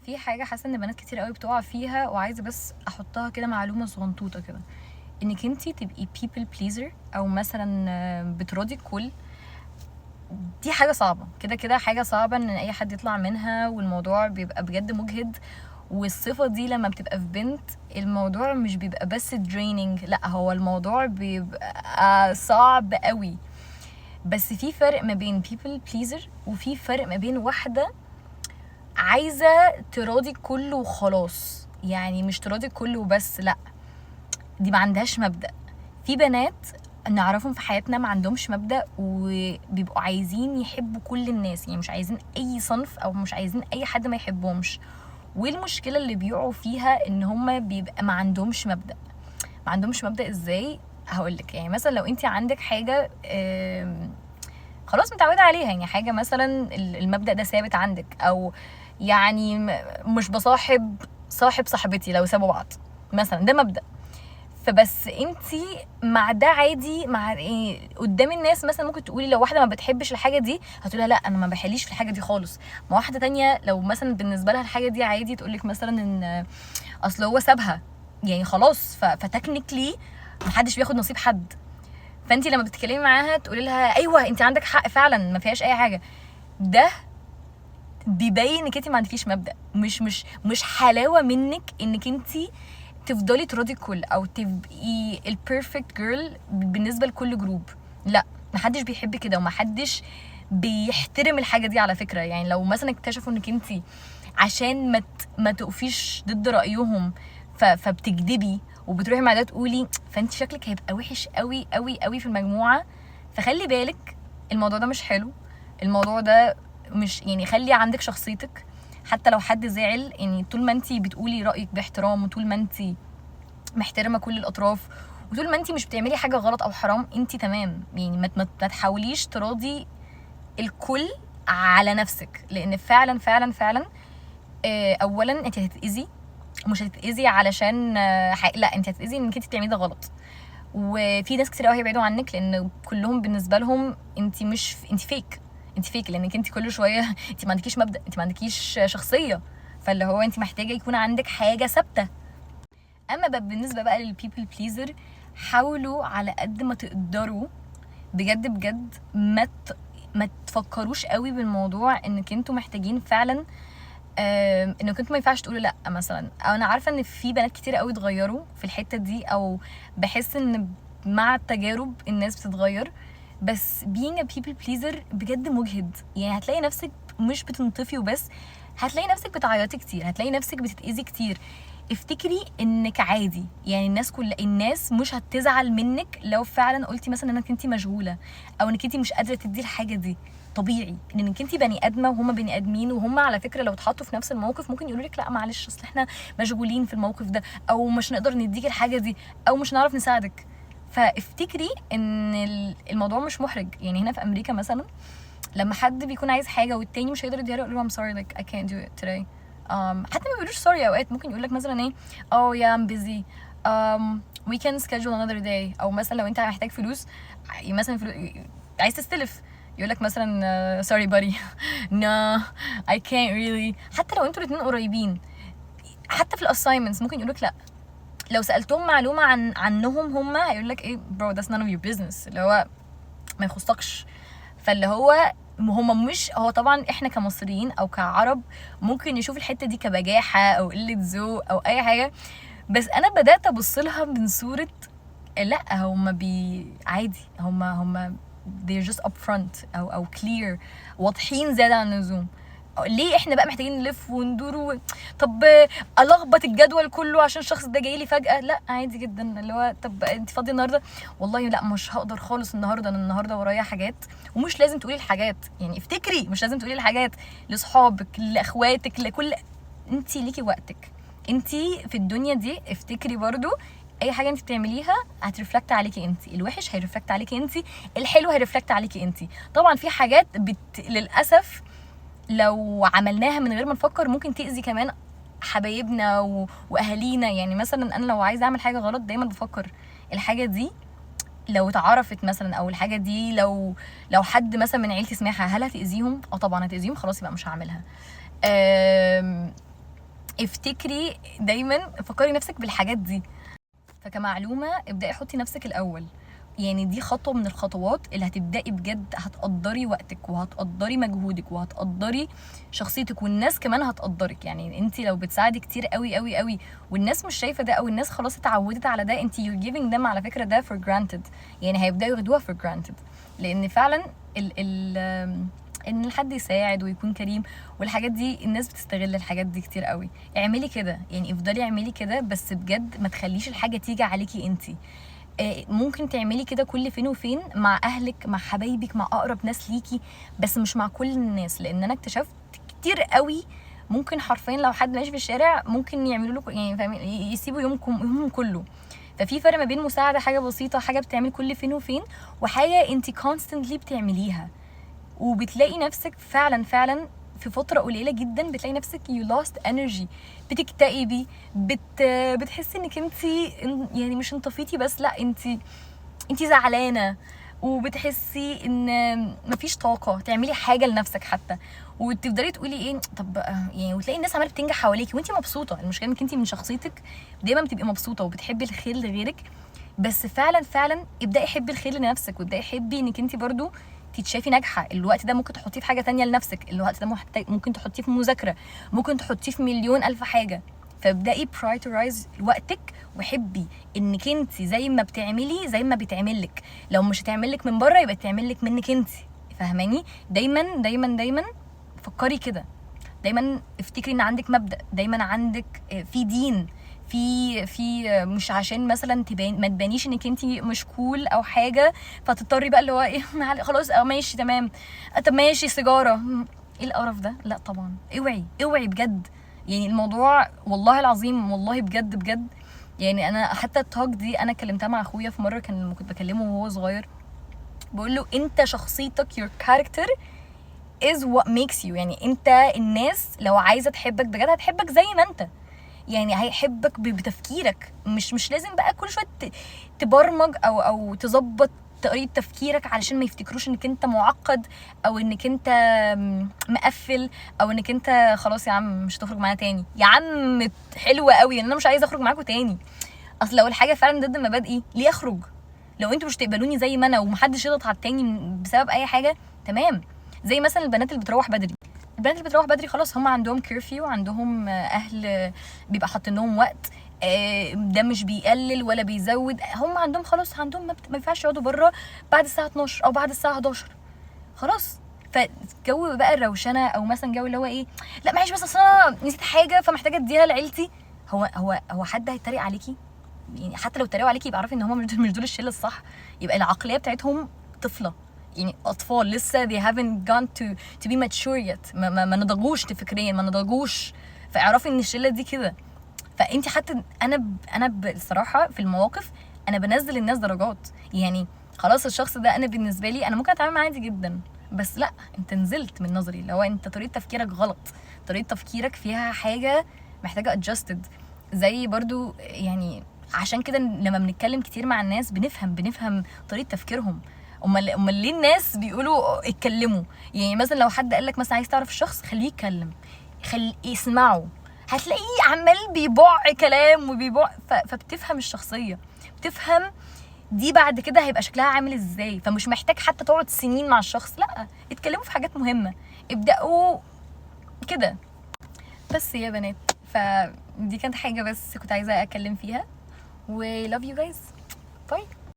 في حاجة حاسه ان بنات كتير قوي بتقع فيها، وعايزه بس احطها كده معلومة صغنطوطه كده، انك انتي تبقي people pleaser او مثلا بتراضي الكل. دي حاجة صعبة كده كده، حاجة صعبة ان اي حد يطلع منها، والموضوع بيبقى بجد مجهد. والصفة دي لما بتبقى في بنت الموضوع مش بيبقى بس draining، لا هو الموضوع بيبقى صعب قوي. بس في فرق ما بين people pleaser وفي فرق ما بين واحدة عايزه تراضي الكل وخلاص. يعني مش تراضي الكل وبس، لا دي ما عندهاش مبدأ. في بنات نعرفهم في حياتنا ما عندهمش مبدأ وبيبقوا عايزين يحبوا كل الناس، يعني مش عايزين اي صنف او مش عايزين اي حد ما يحبهمش. والمشكلة اللي بيقعوا فيها ان هم بيبقى ما عندهمش مبدأ. ما عندهمش مبدأ ازاي؟ هقولك، يعني مثلا لو انت عندك حاجة خلاص متعودة عليها، يعني حاجة مثلا المبدأ ده ثابت عندك، او يعني مش بصاحب صاحب صاحبتي لو سابوا بعض مثلا، ده مبدأ. فبس انتي مع ده عادي، مع ايه قدام الناس مثلا ممكن تقولي لو واحدة ما بتحبش الحاجة دي هتقولها لا انا ما بحليش في الحاجة دي خالص. ما واحدة تانية لو مثلا بالنسبة لها الحاجة دي عادي تقولك مثلا ان اصل هو سابها يعني خلاص، ف technically محدش بياخد نصيب حد. فانتي لما بتتكلمي معاها تقولي لها ايوه انتي عندك حق فعلا ما فيهاش اي حاجة، ده بيبين انك انتي ما عندكيش مبدأ. مش حلاوة منك انك انتي تفضلي تراضي الكل او تبقي ال perfect girl بالنسبة لكل group. لا محدش بيحب كده ومحدش بيحترم الحاجة دي على فكرة. يعني لو مثلا اكتشفوا انك انتي عشان ما تقفيش ضد رايهم فبتكدبي وبتروحي مع ده تقولي، فانت شكلك هيبقى وحش قوي قوي قوي في المجموعة. فخلي بالك الموضوع ده مش حلو، الموضوع ده مش يعني، خلي عندك شخصيتك حتى لو حد زعل. يعني طول ما انتي بتقولي رايك باحترام، وطول ما انتي محترمه كل الاطراف، وطول ما انتي مش بتعملي حاجة غلط او حرام، انتي تمام. يعني ما تحاوليش تراضي الكل على نفسك، لان فعلا فعلا فعلا، اولا انتي هتتاذي، مش هتتاذي علشان، لا انتي هتتاذي انك انتي بتعملي ده غلط. وفي ناس كتير قوي هيبعدوا عنك، لان كلهم بالنسبة لهم انتي مش انتي fake، انتي fake، لانك انتي كل شوية انتي ما عندكيش مبدا، انتي ما عندكيش شخصية، فاللي هو انتي محتاجه يكون عندك حاجة ثابتة. اما بقى بالنسبة بقى لل people pleaser، حاولوا على قد ما تقدروا بجد بجد ما تفكروش قوي بالموضوع انك انتوا محتاجين فعلا، انك انتوا ما ينفعش تقولوا لا مثلا. او انا عارفه ان في بنات كتير قوي اتغيروا في الحتة دي، او بحس ان مع التجارب الناس بتتغير، بس being a people pleaser بجد مجهد. يعني هتلاقي نفسك مش بتنطفي وبس، هتلاقي نفسك بتعيطي كتير، هتلاقي نفسك بتتأذي كتير. افتكري انك عادي، يعني الناس كل الناس مش هتزعل منك لو فعلا قلتي مثلا انك انتي مشغولة او انك انتي مش قادرة تدي الحاجة دي. طبيعي انك انتي بني ادمه وهما بني ادمين، وهما على فكرة لو اتحطوا في نفس الموقف ممكن يقولوا لك لا معلش اصل احنا مشغولين في الموقف ده، او مش نقدر نديك الحاجة دي، او مش نعرف نساعدك. فافتكري ان الموضوع مش محرج. يعني هنا في امريكا مثلا لما حد بيكون عايز حاجة والتاني مش هيقدر يديها له، يقول له I'm sorry like I can't do it today. حتى ما بيقولوش sorry، اوقات ممكن يقول لك مثلا ايه oh yeah I'm busy، we can schedule another day. او مثلا لو انت محتاج فلوس، مثلا عايز تستلف، يقول لك مثلا sorry buddy no I can't really. حتى لو انتوا الاتنين قريبين، حتى في ال assignments ممكن يقولك لا. لو سالتهم معلومة عنهم هم هيقول لك ايه bro that's none of your business، اللي هو ما يخصكش. فاللي هو هم مش هو طبعا احنا كمصريين او كعرب ممكن نشوف الحتة دي كبجاحه او قلة ذوق او اي حاجة، بس انا بدات ابص لها من صوره لا هم بي عادي، هم they're just upfront او clear، واضحين زيادة عن اللزوم. ليه احنا بقى محتاجين نلف وندور طب الخبط الجدول كله عشان الشخص ده جاي لي فجأة؟ لا عادي جدا، اللي هو طب انت فاضية النهارده؟ والله لا مش هقدر خالص النهارده، انا النهارده ورايا حاجات. ومش لازم تقولي الحاجات، يعني افتكري مش لازم تقولي الحاجات لاصحابك لاخواتك لكل، انت ليكي وقتك انت في الدنيا دي. افتكري برضو اي حاجة انت بتعمليها هت reflect عليكي انت، الوحش هي reflect عليكي انت، الحلو هي reflect عليكي انت. طبعا في حاجات للاسف لو عملناها من غير ما نفكر ممكن تأذي كمان حبايبنا واهالينا. يعني مثلا انا لو عايزه اعمل حاجة غلط دايما بفكر الحاجة دي لو اتعرفت مثلا، او الحاجة دي لو حد مثلا من عيلتي سمعها هل هتأذيهم؟ اه طبعا هتأذيهم، خلاص يبقى مش هعملها. افتكري دايما، فكري نفسك بالحاجات دي. فكمعلومه، ابدأي حطي نفسك الاول. يعني دي خطوة من الخطوات اللي هتبدأي بجد هتقدري وقتك وهتقدري مجهودك وهتقدري شخصيتك، والناس كمان هتقدرك. يعني انت لو بتساعدي كتير قوي قوي قوي والناس مش شايفه ده، او الناس خلاص اتعودت على ده، انت you're giving them على فكرة ده for granted. يعني هيبداوا ياخدوها for granted، لان فعلا ال ال ان الحد يساعد ويكون كريم والحاجات دي، الناس بتستغل الحاجات دي كتير قوي. اعملي كده، يعني افضلي اعملي كده، بس بجد ما تخليش الحاجة تيجي عليكي انت. ممكن تعملي كده كل فين وفين مع اهلك، مع حبايبك، مع اقرب ناس ليكي، بس مش مع كل الناس. لان انا اكتشفت كتير قوي ممكن حرفيا لو حد ماشي في الشارع ممكن يعملوا لكم، يعني فاهمين، يسيبوا يومكم يومهم كله. ففي فرق ما بين مساعدة حاجة بسيطه، حاجة بتعمل كل فين وفين، وحاجه انت constantly بتعمليها، وبتلاقي نفسك فعلا فعلا في فترة قليله جدا بتلاقي نفسك you lost energy، بتكتئبي، بتحسي انك انت يعني مش انطفيتي بس، لا، انت زعلانه، وبتحسي ان مفيش طاقة تعملي حاجة لنفسك حتى، وتفضلي تقولي ايه طب يعني، وتلاقي الناس عماله بتنجح حواليكي وانت مبسوطه. المشكلة انك انت من شخصيتك دايما بتبقي مبسوطة وبتحبي الخير لغيرك، بس فعلا فعلا ابداي حبي الخير لنفسك، وابداي حبي انك انت برضو تتشافي ناجحه. الوقت ده ممكن تحطيه في حاجة تانية لنفسك، الوقت ده محتاج ممكن تحطيه في مذاكره، ممكن تحطيه في مليون الف حاجه. فابداي prioritize وقتك، وحبي انك انت زي ما بتعملي زي ما بيتعملك. لو مش هتعملك من بره يبقى تعملك منك انت، فاهماني؟ دايما دايما دايما فكري كده، دايما افتكري ان عندك مبدأ، دايما عندك في دين، في مش عشان مثلا تبان ما تبانيش انك انت مش cool او حاجة فتضطري بقى اللي هو ايه خلاص اه ماشي تمام، طب ماشي سيجاره، ايه القرف ده؟ لا طبعا، اوعي اوعي بجد. يعني الموضوع والله العظيم والله بجد بجد، يعني انا حتى ال talk دي انا كلمتها مع اخويا في مره، كان لما كنت بكلمه وهو صغير بقول له انت شخصيتك your character is what makes you. يعني انت الناس لو عايزه تحبك بجد هتحبك زي ما انت، يعني هيحبك بتفكيرك، مش لازم بقى كل شوية تبرمج او تظبط طريقه تفكيرك علشان ما يفتكروش انك انت معقد او انك انت مقفل او انك انت خلاص يا عم مش هتخرج معانا تاني. يا عم حلوة قوي انا مش عايزه اخرج معاكم تاني، اصل لو الحاجة فعلا ضد مبادئي ليه اخرج؟ لو انتوا مش تقبلوني زي ما انا ومحدش يضغط على التاني بسبب اي حاجة، تمام. زي مثلا البنات اللي بتروح بدري، البنات اللي بتروح بدري خلاص هم عندهم curfew، عندهم اهل بيبقى حاطين لهم وقت، ده مش بيقلل ولا بيزود، هم عندهم خلاص عندهم ما ينفعش يقعدوا بره بعد الساعة 12 او بعد الساعة 11 خلاص. فجو بقى الروشنه او مثلا جو اللي هو ايه، لا معلش بس اصل انا نسيت حاجة فمحتاجه اديها لعيلتي، هو حد هيتريق عليكي؟ يعني حتى لو اتريقوا عليكي يبقى اعرفي ان هم مش دول الشلة الصح، يبقى العقلية بتاعتهم طفله، يعني اطفال لسه they haven't gone to be mature yet، ما نضجوش فكريا، ما نضجوش. فاعرفي ان الشلة دي كده. فانت حتى انا بصراحة في المواقف انا بنزل الناس درجات، يعني خلاص الشخص ده انا بالنسبة لي انا ممكن اتعامل معاه عادي جدا، بس لا انت نزلت من نظري، اللي هو انت طريقه تفكيرك غلط، طريقه تفكيرك فيها حاجة محتاجه adjusted. زي برضو يعني عشان كده لما بنتكلم كتير مع الناس بنفهم طريقه تفكيرهم. امال ليه الناس بيقولوا اتكلموا؟ يعني مثلا لو حد قال لك مثلا عايز تعرف الشخص خليه يتكلم، خليه يسمعه، هتلاقيه عمال بيبع كلام وبيبع فبتفهم الشخصية، بتفهم دي بعد كده هيبقى شكلها عامل ازاي. فمش محتاج حتى تقعد سنين مع الشخص، لا اتكلموا في حاجات مهمة، ابدأوا كده بس يا بنات. فدي كانت حاجة بس كنت عايزة اتكلم فيها، و love you guys، bye.